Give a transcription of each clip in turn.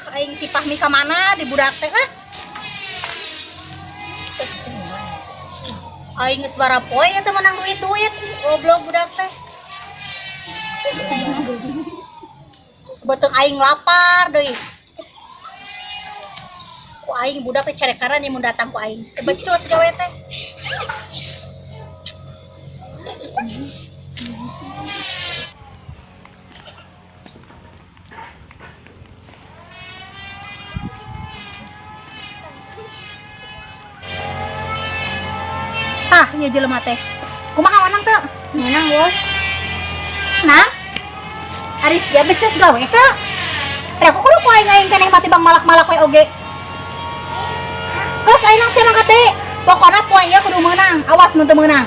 Aing si Fahmi ka mana di budak teh ah. Aing geus barapoe eta menang duit-duit, goblok budak teh. Beuteung aing lapar deui. Ku aing budak teh carekaran mun datang ku aing. Teu becus gawe teh. Tah, ieu jelema teh. Kumaha menang teu? Menang, Bos. Nah, ari sia becus gawe teu? Rek kudu ku aing aing keneh mati bang malak-malak we oge. Geus aing sia mangkat deui. Pokona poe ieu kudu meunang, awas mun teu meunang.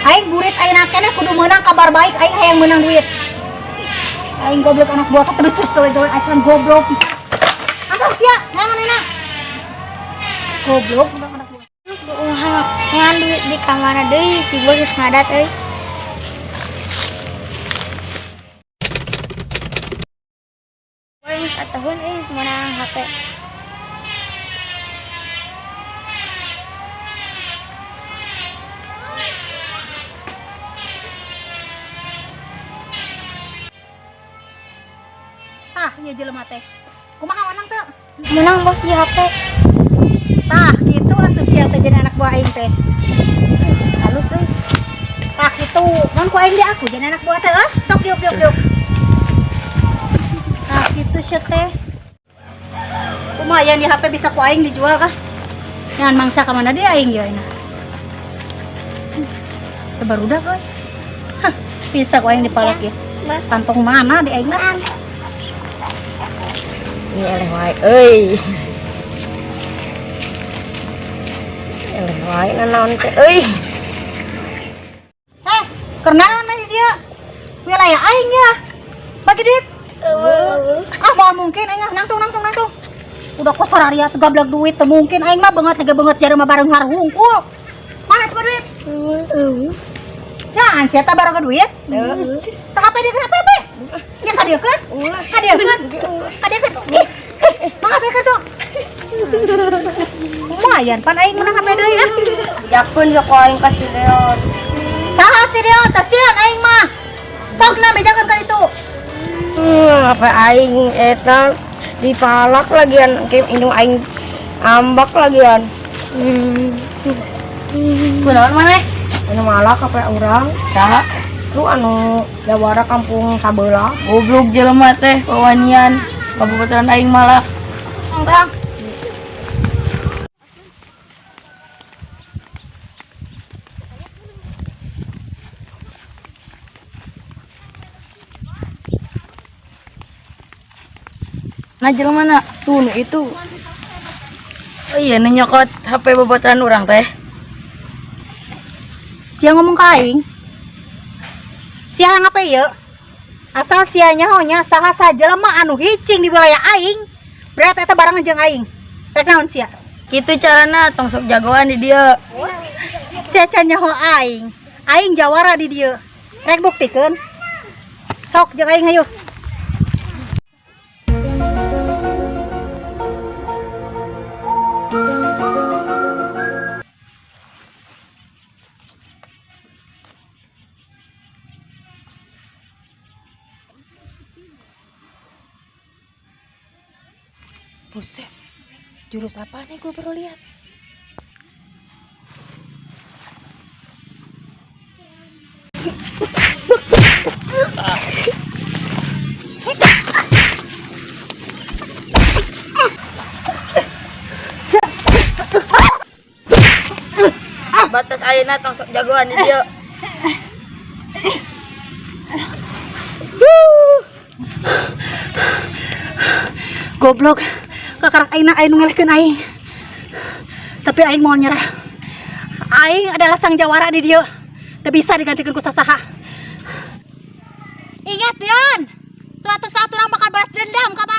Aing burit ayeuna keneh kudu meunang, kabar baik aing hayang meunang duit. Aing goblok anak buah teh becus gawe-gawe aing goblok pisan. Angkat sia, ngangan enak. Goblok budak anak buah. Ngan duit di kamana deui, si Bos geus ngadat euy. Boy geus ataheun euy meunang HP. Tah, ieu jelema teh. Kumaha menang teu? Menang, Bos, di HP. Tah, kitu atuh sia teh jadi anak buah aing teh. Halus euy. Tah kitu, mun ku aing di aku jadi anak buah teh euy. Sok diuk diuk diuk. Tah kitu sia teh. Lumayan di HP bisa ku aing dijual kah? Ngan mangsa ka mana deui aing ye ayeuna. Teu barudak euy. Hah, bisa ku aing dipalak ya. Kantong mana di aing mah? Ini eleh wae euy. Eleh wae nanaon teh euy. Heh, keur naon di dieu? Wilayah aing ya. Bagi duit. Ah, moal mungkin aing ah, nangtung nangtung nangtung. Udah kosor area teu gablek duit, teu mungkin aing mah beungeut ge beungeut jarum mah bareng hungkul. Mana coba duit? Jangan sia tah bareng duit. Tah HP dia kenapa HP? Ya kadieukeun? Kadieukeun? Kadieukeun? Ih, ih, mangga HP tuh. Lumayan pan aing menang HP deui ah. Bejakeun sok aing ka si Deon. Saha si Deon? Tah sieun aing mah. Sok na bejakeun ka ditu. HP aing eta dipalak lagian ke indung aing ambak lagian. Kunaon maneh? Anu malak HP urang. Saha? Tuh anu jawara kampung sabelah. Goblok jelema teh wawanian kabupaten aing malak. Bang. Nah jelema na tuh nu itu. Oh iya nu nyokot HP babaturan urang teh. Sia ngomong ka aing. Sia ngapa ieu? Asal sia nyaho nya saha sajelema anu hicing di wilayah aing, berarti eta barang jeung aing. Rek naon sia? Kitu carana tong sok jagoan di dieu. Sia can nyaho aing. Aing jawara di dieu. Rek buktikeun. Sok jeung aing hayu. Buset, jurus apa nih gue baru lihat? Batas ayeuna tong sok jagoan di dieu. Goblok. Kakarak aing aing nu ngelehkeun aing. Tapi aing mau nyerah. Aing adalah sang jawara di dieu. Teu bisa digantikeun ku sasaha. Ingat Dion, suatu saat orang bakal balas dendam ka maneh.